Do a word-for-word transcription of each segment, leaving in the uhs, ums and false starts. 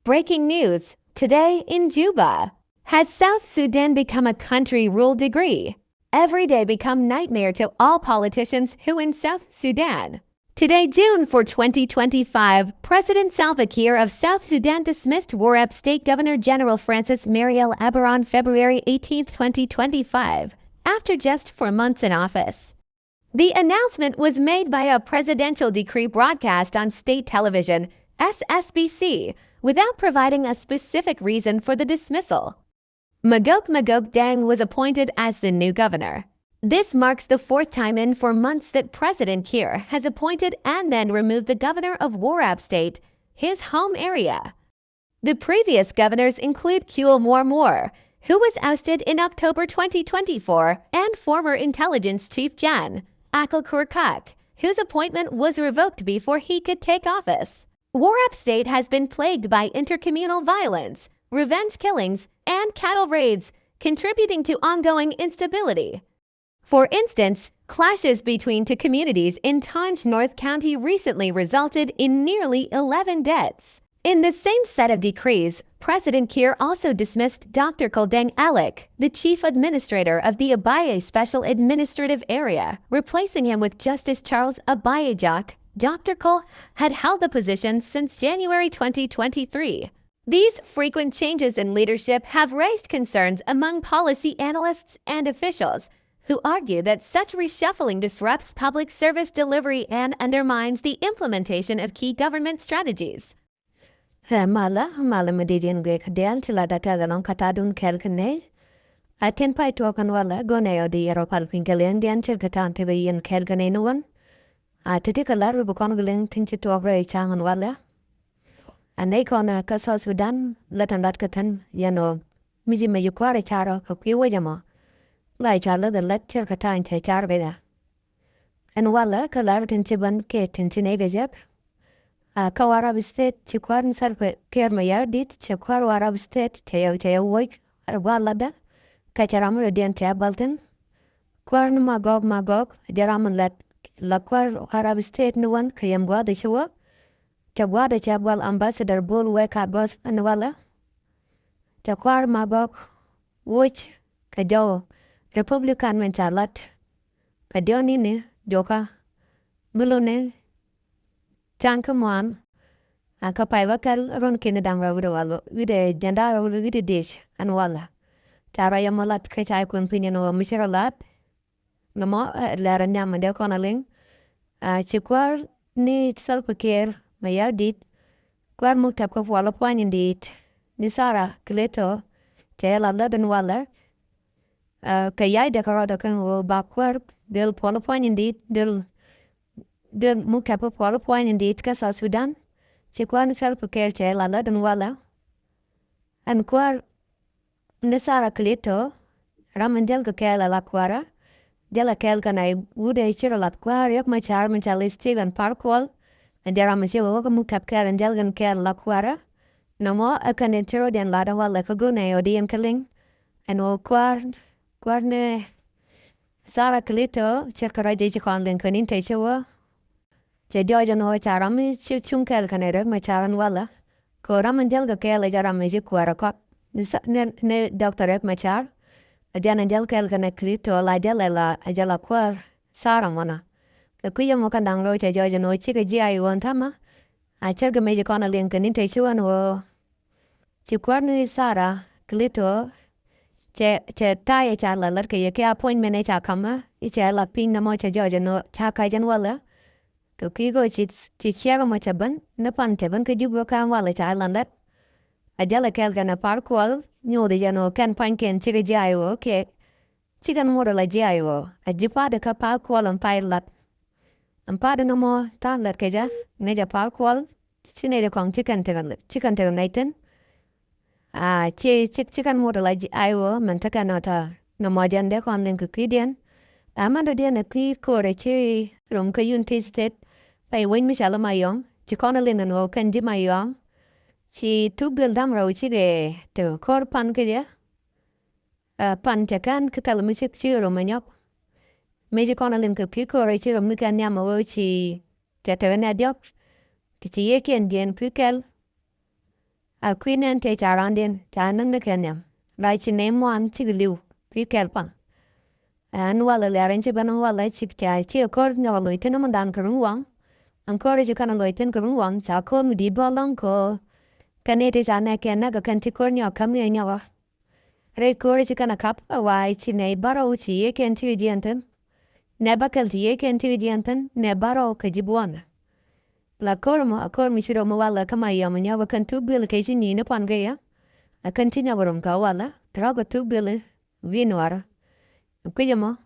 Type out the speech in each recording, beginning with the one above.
Breaking news today in Juba. Has South Sudan become a country rule decree? Every day become nightmare to all politicians who in South Sudan. Today, June fourth, twenty twenty-five, President Salva Kiir of South Sudan dismissed Warrap State Governor General Francis Mariel Eber on February eighteenth, twenty twenty-five, after just four months in office. The announcement was made by a presidential decree broadcast on state television, S S B C, without providing a specific reason for the dismissal. Magog Magog Deng was appointed as the new governor. This marks the fourth time in four months that President Kiir has appointed and then removed the governor of Warrap State, his home area. The previous governors include Kuol Mor Mor, who was ousted in October twenty twenty-four, and former intelligence chief Jan Akol Kurkak, whose appointment was revoked before he could take office. Warrap State has been plagued by intercommunal violence, revenge killings, and cattle raids, contributing to ongoing instability. For instance, clashes between two communities in Tonj North County recently resulted in nearly eleven deaths. In the same set of decrees, President Kiir also dismissed Doctor Kuol Deng Alek, the chief administrator of the Abyei Special Administrative Area, replacing him with Justice Charles Abyei Jack. Doctor Kuol had held the position since January twenty twenty-three. These frequent changes in leadership have raised concerns among policy analysts and officials, who argue that such reshuffling disrupts public service delivery and undermines the implementation of key government strategies. Ɛ malä, malä mi di̱t yɛn guic kɛ diaal ti la da̱t tɛth ɛlɔ̱ŋ kä ta̱a̱dun kɛɛl kɛ nɛy. A tin pay tuɔɔk kɛn walɛ, go̱o̱nɛ yɔ di yɛrɛ pal piny kɛ li̱eŋdiɛn ce̱tkɛ ta̱a̱n tekɛ yɛn kɛɛl kɛ nɛy ni wän. A ti̱ti̱ kɛ la̱r wi̱i̱ bi kɔn kɛ li̱eŋ tin ci tuɔɔk rɛy ca̱ŋ ɛn walɛ. A nɛy kɔn kä South Sudan lät ɛn lat kä thi̱n yɛn ɔ mi ci mec kuäärä carɔ kɛ kui̱ wec ɛmɔ. La cua läth ɛn lat ce̱tkɛ ta̱a̱n cɛ car bɛcä. Ɛn walɛ kä la̱r tin ci bän kɛ tin ci nɛy kɛ jek. A kä Warrap State ci kuäär ni Salva Kiir Mayardit, cɛ kuäär Warrap State cɛ yɛ, cɛ yɛ woc gua̱a̱th latdä. Kä cɛ ram mi rɔ diɛn cɛ bal thi̱n. Kuäär ni Magog Magog jɛ ram mi lat la kuäär Warrap State ni wän kɛ yɛm gua̱a̱th ci wä. Cɛ gua̱a̱th cɛ bal Ambassador Bol Wek Agos ɛn walɛ. Cɛ kuäär Magog woc kɛ jɔw Republican min ca lat kɛ diɔ̱ɔ̱k ni̱ni juɔkä mi luni ca̱ŋ kä muan. A kä pay bä kɛl run kini da̱ŋ rɛw wi̱cdɛ wal wi̱cdɛ jɛn da̱ŋ rɛw wi̱cdɛ diec ɛn walɛ. Ca ruac ɛmɔ lat kä ca kun piny ɛn ɣöö mi ci rɔ lat. Nɔmɔ ɛ lɛr ɛ nhiam mi dee kɔn a liŋ. A ci kuäär ni Salva Kiir Mayardit, kuäär muk tɛp kä puɔl ɛ puɔ̱ny in di̱i̱t ni Sarah Kilito cɛ lat lät in walɛ. Ɛ kɛ yac dee kɛ rɔɔdɛ kɛn ɣöö ba kuäär del puɔl ɛ puɔ̱ny in di̱i̱t del, del muk tɛp kä puɔl ɛ puɔ̱ny in di̱i̱t kä South Sudan. Ci kuäär ni Salva Kiir cɛ lat lät in walɛ. Ɛn kuäär ni Sarah Kilito, ram in jäl kɛ kɛɛl ɛ la kuäärä, jäl ɛ kɛɛl kɛnɛ wut ɛ ci rɔ lath kuäär Riek Machar mi cɔal i̱ Stephen Par Kuol. Ɛn jɛ ram in ci wä wä kä muk tɛp kɛɛl ɛn jäl kɛn kɛɛl ɛ la kuäärä. Nɔmɔ ɛ kɛn in ci rɔdiɛn lat ɛ walɛ kä go̱o̱nɛ ɣöö di yɛn kä liŋ. Ɛn ɣöö kuäär, kuäär ni Sarah Kilito ce̱tkɛ ruac jɛ ci kɔn liŋ kɛ ni̱n te ci wä. Cɛ jɔɔc ɛn ɣöö ca ram mi ci cuŋ kɛɛl kɛnɛ Riek Machar ɛn walɛ. Kɛ ɣöö ram in jäl kɛ kɛɛl ɛ jɛ ram mi ci kuäär ɛ kɔk. Ni, ni Doctor Riek Machar ɛ jɛn in jäl kɛɛl kɛnɛ Kilito la jäl ɛ la, ɛ jɛ la kuäär Sarah mɔnɔ. Kɛ kui̱ ɛmɔ kɛn da̱ŋ rɛw cɛ jɔɔc ɛn ɣöö cikɛ ji̱ a i̱ ɣöö ɛn tha̱mä. A cärkɛ mëë ci kɔn a liŋ kɛ ni̱n te ci wä ɛn ɣöö ci kuäär ni Sarah Kilito cɛ, cɛ ta̱a̱ yɛ ca la lät kɛ yɛ kɛ appointment ɛ ca ka̱mä i̱ cɛ la piny nɔmɔ cɛ jɔɔc ɛn ɣöö ca ka̱c ɛn walɛ. Kɛ kui̱ kɛ ci, ci ciɛk ɛmɔ cɛ ben ni pan cɛ ben kä Jubɛ kä ɛn walɛ ca la lät. A jäl ɛ kɛɛl kɛnɛ Par Kuol nyoth jɛ ɛn ɣöö kɛn pa̱nykiɛn cikɛ ji̱ a i̱ ɣöö kɛ cikɛn ŋot ala ji̱ a i̱ ɣöö a ji̱ pa̱a̱t kä Par Kuol ɛn pay lat. Ɛn pa̱a̱t nɔmɔ ta̱a̱ lat kɛ jɛ nɛ jɛ Par Kuol ci nɛy ti kɔŋ ci kɛn tekɛ, ci kɛn tekɛ nɛy thi̱n. A ci, ci, ci kɛn ŋot ala ji̱ a i̱ ɣöö mɛn tekɛ nɔ ta̱a̱ nɔmɔ jɛn dee kɔn liŋ kɛ kui̱diɛn. A mɛn dɔ̱diɛn ɛ kui̱ ko̱rɛ ci rom kä Unity State pay wec mi cɔal i̱ Mayɔm ci kɔn liŋ ɛn ɣöö kɛn ji̱ Mayɔm ci tuk duël da̱ŋ rɛw cikɛ tekɛ ko̱r pan kä jɛ. Ɛ pan cɛ kɛn kä thil mi cik ci rom ɛ nyɔk. Mëë ci kɔn a liŋ kɛ kui̱ ko̱rɛ ci rom ni kɛn nhiam ɛ wee ci cɛ tekɛ nɛ diɔ̱k. Kɛ ci yee kiɛn jiɛn kui̱ kɛl. A kui̱ nɛn tëë ca rɔ̱ɔ̱ndiɛn ca näk ni kɛ nhiam. La ci nɛy muɔ̱ɔ̱n cikɛ li̱w kui̱ kɛl pan. Ɛn walɛ lɛr in ci ben walɛ cik ca ci ko̱r nyɔk loc thi̱n ɛmɛ dan kɛ run waŋ. Ɛn ko̱r ci kɛn loc thi̱n kɛ run waŋ ca ko̱r mi di̱i̱t bä lɔ̱ŋ kɛ ɣöö kɛn nɛy ti ca nɛk kɛn näk kɛ kɛn ci ko̱r nyɔk käm ni ɛ nyɔk ɣä. Rɛy ko̱r ci kɛn a kap ɛ wa̱a̱ ci nɛy bärɔw ci yiëë kɛn cikɛ jiɛn thi̱n. Nɛ bäkɛl ci yiëë kɛn cikɛ jiɛn thi̱n nɛ bärɔw kɛ ji̱ buɔ̱n. La ko̱r mɔ a ko̱r mi ci rɔ mi walɛ kä ma yɔm nyɔk kɛn tuk bil kɛ ci nyi̱i̱ni puan kɛ yɛ. A kɛn ci nyɔk rum kɛ walɛ tɔ̱rɔ̱ kɛ tuk bil wi̱i̱ nuɔrä. Kui̱c ɛmɔ.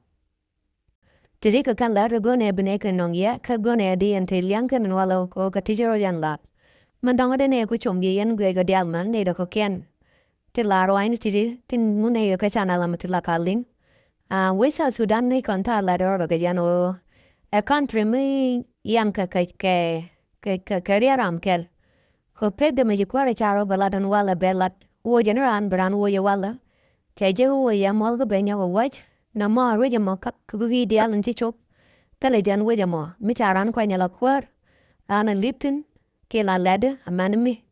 Ti ri kɛ kɛn lät kɛ go̱n ɛ bi nɛ kɛ nɔŋ yɛ kɛ go̱n ɛ di yɛn ti liɛŋ kɛn walɛ kɛ ti ci rɔ yɛn lat. Mɛ dɔŋ di nɛ ku com yɛ yɛn guiɛ kɛ diaal mɛn nɛ dɛ kɔ kɛn. Ti la ruaacni ti di tin ŋun ɛ yɛ kä canɛl ɛmɛ ti la ka liŋ. A wec South Sudan ni kɔn thaar lat rɔɔdɔ kɛ jɛn ɣöö ɛ country mi yɛn kɛ kɛ kɛ kɛ kɛ riɛk ram kɛl. Kɛ pek dee mɛ ci kuäär ɛ ca rɔ bɛ lat ɛn walɛ bɛ lat woc ɛn raan bi raan woc ɛ walɛ. Cɛ jek woc ɛ muɔl kä bɛ nyɔk ɛ wäc nɔmɔ ruec ɛmɔ kä kɛ wi̱i̱ diaal ɛn ci cop. Thilɛ jɛn wec ɛmɔ mi ca raan kuany ɛ la kuäär. Raan ɛ lip thi̱n kiɛ la lɛtdä amäni mi.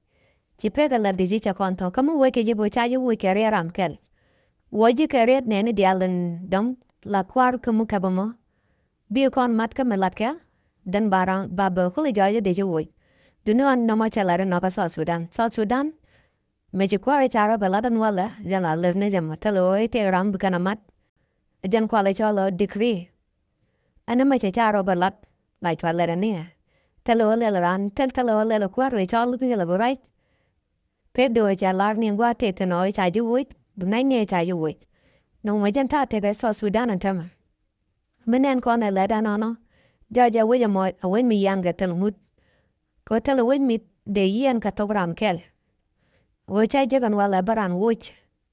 Ci pek ɛ lat di ci cɛ kɔn thɔk kä mi wec kɛ ji̱ bä ca ji̱ woc kɛ riɛk ram kɛl. Wuɔc ji̱ kɛ riɛt nɛɛni diaal in dɔ̱ŋ la kua̱r kä mi käp ɛmɔ. Bi kɔn mat kä mi latkɛ dɛn ba raŋ ba bɛ kul jɔɔc di ci woc. Duni ɣän nɔmɔ cɛ lat inɔ kä South Sudan. South Sudan mɛ ci kua̱r i̱ ca rɔ bɛ lat ɛn walɛ jɛn la lät ni jɛ mɔ thilɛ ɣöö i̱ tëëk ram bi kɛn a mat. Jɛn kualɛ cɔl ɔ decree. Ɛn ɛmɛ cɛ ca rɔ bɛ lat la cua lɛt ɛn i̱ ɛ thilɛ ɣöö lɛl raan thil thilɛ ɣöö lɛl kua̱r ri cɔl bi kɛ lɛ bi ruac. Pek di ɣöö ca lar ni gua̱a̱th tëë thi̱n ɣöö ca ji̱ woc bi ŋäc ni ca ji̱ woc. Nɔmɔ jɛn ta̱a̱ tekɛ South Sudan ɛn tämɛ. Mi nɛn kɔn ɛ lɛt ɛnɔnɔ jɔɔc ɛ wec ɛmɔ ɛ wec mi yian kɛ thil ŋut. Kɛ thil ɛ wec mi dee yiɛn kɛ thok ram kɛl. Ɣöö ca jek ɛn walɛ bä ran woc.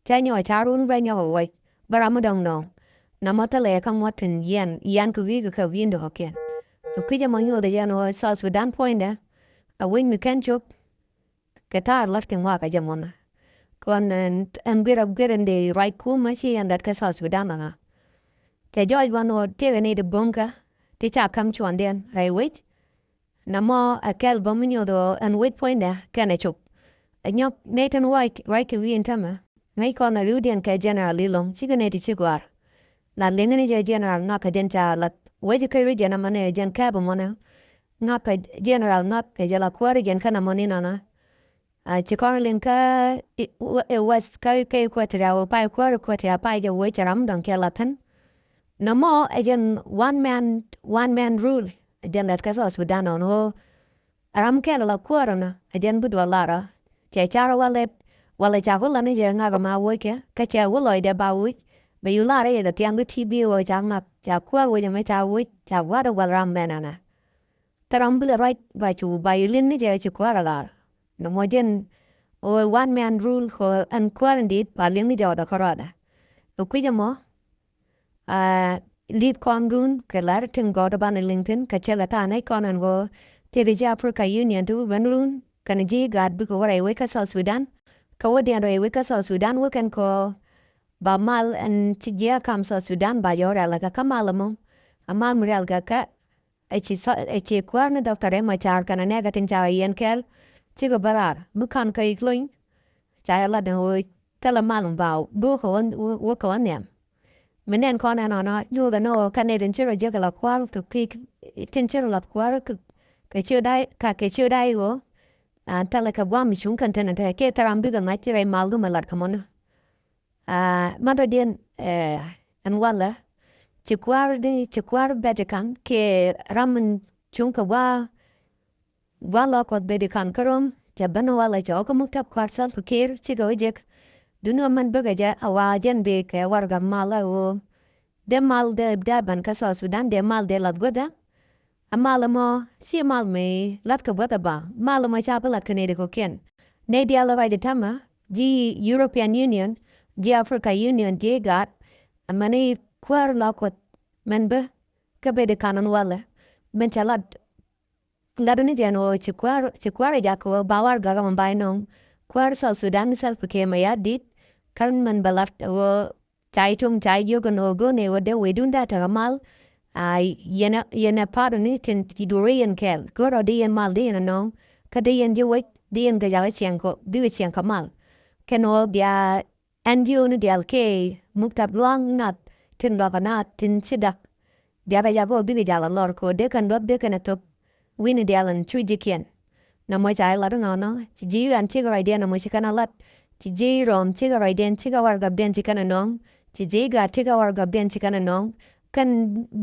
Ca nyɔk ca run bɛ nyɔk ɛ woc bä ram mi dɔ̱ŋ nɔɔŋ. Nɔmɔ thilɛ kä muɔ̱t tin yian yian kɛ wi̱i̱ kɛ kɛ wi̱i̱ ndɔ̱ɔ̱kiɛn. Kɛ kui̱c ɛmɔ nyoth ɛ jɛn ɣöö South Sudan puɔ̱nydɛ ɛ wec mi kɛn cop. Kɛ ta̱a̱ lat kɛ ŋɔak ɛ jɛ mɔnä. Kɔn ɛn guir ɛ guir ɛn dee ruac kumä ci yɛn lat kɛ South Sudan ɛŋa. Cɛ jɔɔc wan ɣöö tiɛkɛ ni ti bo̱ŋkä ti ca käm cuɔndiɛn rɛy wec. Nɔmɔ ɛ kɛl bä mi nyoth ɣöö ɛn wec puɔ̱nydɛ kɛn ɛ cop. Ɛ nyɔk nɛy tin ruac ruac kɛ wi̱i̱ ɛn tämɛ ŋäc kɔn ɛ ri̱wdiɛn kɛ general i̱ lo̱ŋ cikɛ nɛy ti ci gɔ̱a̱r. La liŋä ni jɛ general ŋak kɛ jɛn ca lath wec kä region ɛmɔ ni jɛn kɛɛp ɛmɔ ni. Ŋak kɛ general ŋak kɛ jɛ la kuäär jɛn kɛn ɛmɔ ni nɔnɔ. A ci kɔn liŋ kä i west kä kɛ Equatoria wä pay kuäär Equatoria pay jɛ wec cɛ ram dɔ̱ŋ cɛ lath thin. Nɔmɔ ɛ jɛn one man one man rule ɛ jɛn lɛt kä South Sudan ɔn ɣöö. Ram kɛl la kuäär nɔ ɛ jɛn bi duɔl lar ɔ. Cɛ car walɛ walɛ ca ku lani jɛ ŋak ma woc kɛ kä cɛ wä lɔcdɛ ba woc. Bɛ yu lar iɛ dɛ thiaŋ kä ti bi wä ca ŋak ca kuäär woc ɛmɛ ca woc ca gua̱dɛ wal ram mɛn ɛnɛ. Thil ram bi lɛ ruac ba cu ba yu li̱n ni jɛ ci kuäär a lar. Nɔmɔ jɛn ɣöö one man rule kɛ ɛn kuäär in dit ba li̱n ni jɛ ɔdɛ kärɔadɛ. Kɛ kui̱c ɛmɔ. Aa, li̱p kɔn run kɛ lar tin gɔɔt banɛ liŋ thi̱n kɛ cɛ lɛ tha̱a̱ŋ nɛy kɔn ɛn ɣöö tëëkɛ ji̱ Africa Union ti wä ben run kɛnɛ ji̱ IGAD bikɛ wä rɛy wec kä South Sudan. Kɛ wä diɛn rɛy wec kä South Sudan wä kɛn kɔ ba mal ɛn ci jiɛ kam South Sudan ba jɛ wä rial kɛ kä mal ɛmɔ. A mal mi rial kɛ kä ɛ ci tha- ɛ ci kuäär ni Doctor Riek Machar kɛnɛ nɛɛkɛ tin ca yɛn kɛɛl. Cikɛ bä raar mi ka̱n kä i̱ lony. Ca yɛ lat ni ɣöö thilɛ mal mi ba böökä wä wä kɛ wä nhiam. Mi nɛn kɔn ɛnɔnɔ nyuuthɛ ni ɣöö kɛn nɛy tin ci rɔ jiäk kɛ la kuäär kɛ kui̱ tin ci rɔ lath kuäär kɛ kɛ ciö da̱a̱ ka kɛ ciö da̱a̱ i̱ ɣöö. An thilɛ kɛ gua̱a̱m mi cuŋ kɛn thi̱n ɛn te kiɛ thil ram bikɛ ŋa̱c ci rɛy mal gumɛ lat kɛ mɔni. Aa, man dɔ̱diɛn ɛn walɛ ci kua̱r di ci kua̱r bɛt i̱ ka̱n kiɛ ram in cuŋ kɛ gua̱a̱. Gua̱a̱ lɔ kuɔth bɛt i̱ ka̱n kä rom cɛ ben walɛ cɛ ɣɔ̱k kä muk tɛp kua̱r Salva Kiir cikɛ wä jek. Duni ɣä mɛn bikɛ jɛ a wa jɛn bi kɛ warɛgak mal a ɣöö dee mal dee dee ben kä South Sudan dee mal dee lath guäthɛ. A mal ɛmɔ ci mal mi lath kɛ guäthɛ ba mal ɛmɔ ca bi lath kɛ nɛy ti kɔ̱kiɛn. Nɛy diaal ruac i̱ tämɛ ji̱ European Union ji̱ Africa Union ji̱ IGAD. Amäni kuäär la kuɔth mɛn bä kä bedi kan ɛn walɛ mɛn ca lat. Lat ni jɛn ɣöö ci kuäär ci kuäär ɛ jak kɛ ɣöö ba warɛgak ɛmɔ ba inɔŋ kuäär South Sudan Salva Kiir Mayardit. Kän mɛn bɛ lat ɣöö ca i̱ tuŋ ca i̱ jiök ɛn ɣöö go̱o̱r ni ɣöö dee wecdun dee tekɛ mal. A yɛn ɛ yɛn ɛ pa̱a̱t ɣöö ni tin ti duɔ̱ɔ̱r i̱ yɛn kɛɛl go̱o̱r ɣöö dee yɛn mal dee yɛn ɛ nɔɔŋ kä dee yɛn ji̱ wec. di in kɛ jakä ciɛŋ kɔ, bikɛ ciɛŋ kɛ mal. Kɛn ɣöö bia N G O ni diaal kɛ muktab luaŋ nath tin luakä nath tin ci dak. Bia bɛ jak ɣöö bikɛ jal a lɔr kɛ ɣöö dee kɛn luäk dee kɛn a thop. Wi̱ni diaal in cu ji̱kiɛn. Nɔmɔ ca ilat inɔnɔ, ci ji̱ U N cikɛ ruacdiɛn nɔmɔ ci kɛn a lat. Ci ji̱ Rom cikɛ ruacdiɛn, cikɛ warɛgapdiɛn ci kɛn a nɔŋ. Ci ji̱ Gat cikɛ warɛgapdiɛn ci kɛn a nɔŋ. Kɛn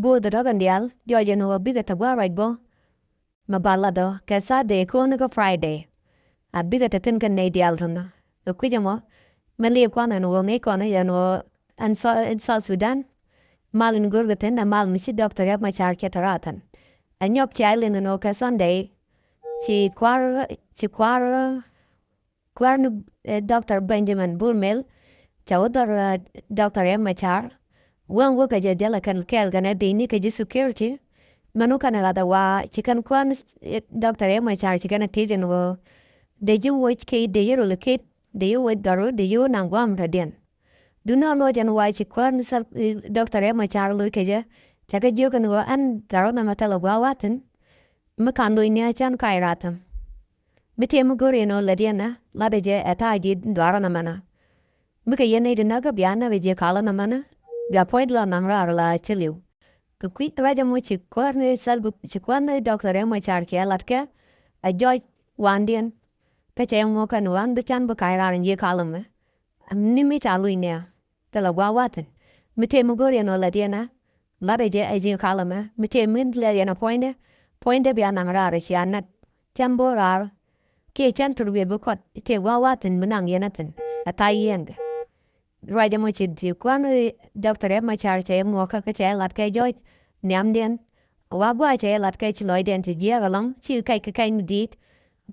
bo̱o̱th rɔ̱kɛn diaal, jɔɔc ɛn ɣöö bikɛ thop gua̱a̱r ruac bä. Mɛ ba lat ɔ kɛ Saturday ko̱n kä Friday. A bikɛ te thi̱n kɛ nɛy diaal tɔnɔ. Kɛ kui̱c ɛmɔ mɛ li̱i̱p kɔn ɛn ɣöö ŋäc kɔn yɛn ɣöö ɛn Sou-, ɛn South Sudan. Mal in go̱rkɛ thi̱n ɛ mal mi ci Doctor Riek Machar cɛ te raathän. Ɛ nyɔk cia liŋ ɛn ɣöö kɛ Sunday ci kua̱r, ci kua̱r Kuäär ni, eh, Doctor Benjamin Bol Mel, cɛ wä dhɔr, eh, Doctor Riek Machar. Wä, wä kɛ jɛ jälɛ kɛn kɛɛl kɛnɛ dee ni kɛ ji̱ security. Mɛn wä kɛn ɛ lat ɛ wa ci kɛn kuäär ni, eh, Doctor Riek Machar ci kɛn ɛ thiec ɛn ɣöö dee ji̱ woc kɛ, dee ji̱ rol kɛ, dee ji̱ woc dhɔr, dee ji̱ wä naŋ gua̱a̱m rɔ̱diɛn. Duŋni ɣöö loc ɛn wa ci kuäär ni Sal-, eh, Doctor Riek Machar loc kɛ jɛ. Cɛ kɛ jiök ɛn ɣöö ɛn dhɔr nɛmɛ thilɛ gua̱a̱th wathin. Mi kan loc ni a can kac rathäm. Mi tëë mi go̱r yɛn ɣöö lät yɛn ɛ, latdɛ jɛ ɛ ta̱a̱ ji̱ duaarä nɛmɛnä. Mi kɛ yɛn nɛy ti näk kä bia näk ji̱ kalä nɛmɛnä. Bia puɔ̱ny lɔ naŋ raar la ciliw. Kɛ kui̱ ruac ɛmɔ ci kuäär ni Salva, ci kuäär ni Doctor Riek Machar cɛ lat kɛ ɛ jɔc wandiɛn. Kä cɛ yɛ ŋuɔ̱k kɛn wan bi can bi kac raar in ji̱ kalä mɛ. Ni mi ca luc ni a. Thilɛ gua̱a̱th wathin. Mi tëë mi go̱r yɛn ɣöö lät yɛn ɛ, latdɛ jɛ ɛ ji̱ kalä mɛ. Mi tëë mi lɛl yɛn ɛ puɔ̱nydɛ, puɔ̱nydɛ bia naŋ raar cia näk. Cɛn bo̱o̱r raar. Kiɛ cɛn tur wiet bi kɔt, tëë gua̱a̱th wathin mi naŋ yɛn ɛ thi̱n. Ɛ tha̱a̱c yɛn kɛ. Ruac ɛmɔ ci ti kuäär ni Doctor Riek Machar cɛ yɛ muɔ̱ɔ̱kä kä cɛ yɛ lat kɛ jɔc nhiamdiɛn. Wa gua̱a̱th cɛ yɛ lat kɛ ci lɔcdɛn ti jiääk ɛlɔ̱ŋ, ci kɛc kɛ kɛc mi di̱i̱t.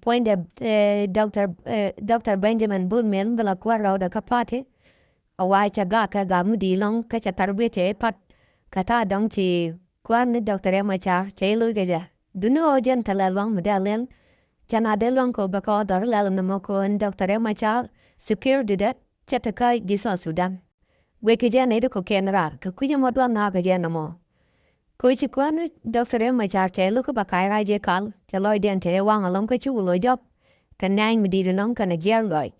Puɔ̱nydɛ, eh, Doctor, eh, Doctor Benjamin Bol Mel mi bi la kuäär rɛwdɛ kä party. A wa cɛ gak kɛ gak mi di̱i̱t ɛlɔ̱ŋ kä cɛ thar gui̱t cɛ i̱ pat. Kɛ ta̱a̱ dɔ̱ŋ ci kuäär ni Doctor Riek Machar cɛ i̱ loc kɛ jɛ. Duŋni ɣöö jɛn thilɛ luaŋ mi dee a lɛl. Cɛ na dee luaŋ kɛ ɣöö bɛ kɛ ɣöö dhɔr lɛl nɔmɔ kɛ ɣöö ni Doctor Riek Machar security dɛ cɛ te kä ji̱ South Sudan. Wek kɛ jɛ nɛy ti kɔ̱kiɛn raar kɛ kui̱c ɛmɔ duath naath kɛ jɛ nɔmɔ. Kɛ ɣöö ci kuäär ni Doctor Riek Machar cɛ i̱ lo̱k kä ba kac raar ji̱ kal, cɛ lɔcdiɛn cɛ i̱ waŋ ɛlɔ̱ŋ kä ci wä loc jɔp. Kɛ nɛɛny mi di̱i̱t ɛlɔ̱ŋ kɛnɛ jiɛɛr lɔc.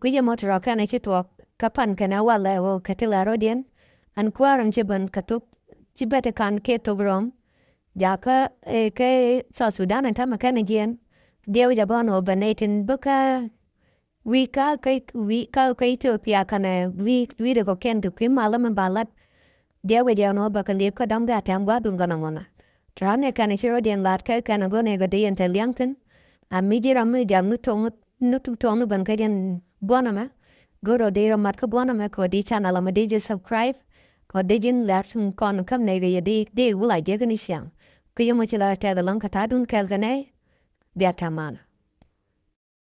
Kui̱c ɛmɔ ti rɔ kɛnɛ ci tuɔɔk kä pan kɛnɛ walɛ ɣöö kɛ ti lɛ rɔ̱diɛn. Ɛn kuäär ɛn ci ben kɛ thok, ci bɛ ti kan kɛ thok Rom. Jakä, eh, kɛ South Sudan ɛn tämɛ kɛnɛ jiɛn. Diɛw jɛ bä ɛn ɣöö bɛ nɛy tin bä kä wi̱i̱ kä, kä, wi̱i̱ kä, kä Ethiopia kɛnɛ wi̱i̱, wi̱i̱ ti kɔ̱kiɛn ti kui̱ malä mi ba lat. Diɛw kɛ jɛ ɛn ɣöö bɛ kɛ li̱ep kä dɔ̱ŋ dee a tɛm gua̱a̱th duŋ kɛ nɔmɔnä. Tɔ̱ raan ɛ kɛn ci rɔ̱diɛn la̱t kɛ kɛn ɛ go̱n ɛ kɛ dee yɛn te lia̱ŋ thi̱n. A mi ji̱ ram mi jam ni to̱ŋ, ni to̱ŋ ni ben kä jɛn buɔ̱n ɛmɛ. Go̱r ɔ dee rɔ mat kä buɔ̱n ɛmɛ kɛ ɔ dee channel ɛmɛ dee ji̱ subscribe. Kɛ ɔ dee ji̱n lɛr tin kɔn käm nɛy kɛ yɛ dee, dee wula jek ni ciaŋ. Kɛ yɛ mɔ ci la tɛth ɛlɔ̱ŋ kɛ ta̱a̱dun kɛɛl kɛ nɛy. Bia tɛm manä.